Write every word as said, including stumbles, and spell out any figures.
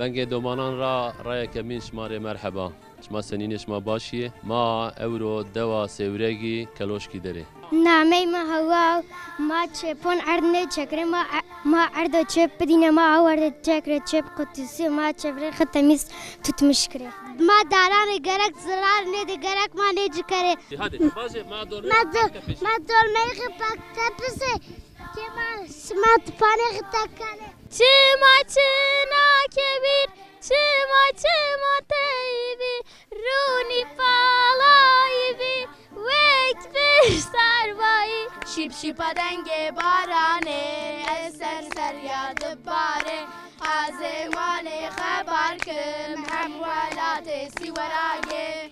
Bengê domanan ra rayeke mîn şima rê merheba. Şima senîn ê, şima baş yê? Ma ewro dewa Sêwregî, Keloşkî der ê. Nameyê ma Hewa, ma çepon erd nêçekirê, ma, ma erdo çep bidîne, ma aw erdo çekirê, çep qutusî, ma çevrê xi temîz tutmuş kirê. Ma daranê gerek zirar nêdê, gerek ma nêcikerê. Hadi, vajê, ma dolmeyê Ma xi do-, pek tepişê. Ma dolmeyê xi pek tepişê. Çima şima tipanê xi tek kenê? Çima çina kewir, çima çima teyvî, rûnî palayî vî, wek bir serbayî. Şîp şîpa dengê baranê, ez ser serrîya di barê. Ez ê wanê xebar kim, hem welatê Sîwerayê.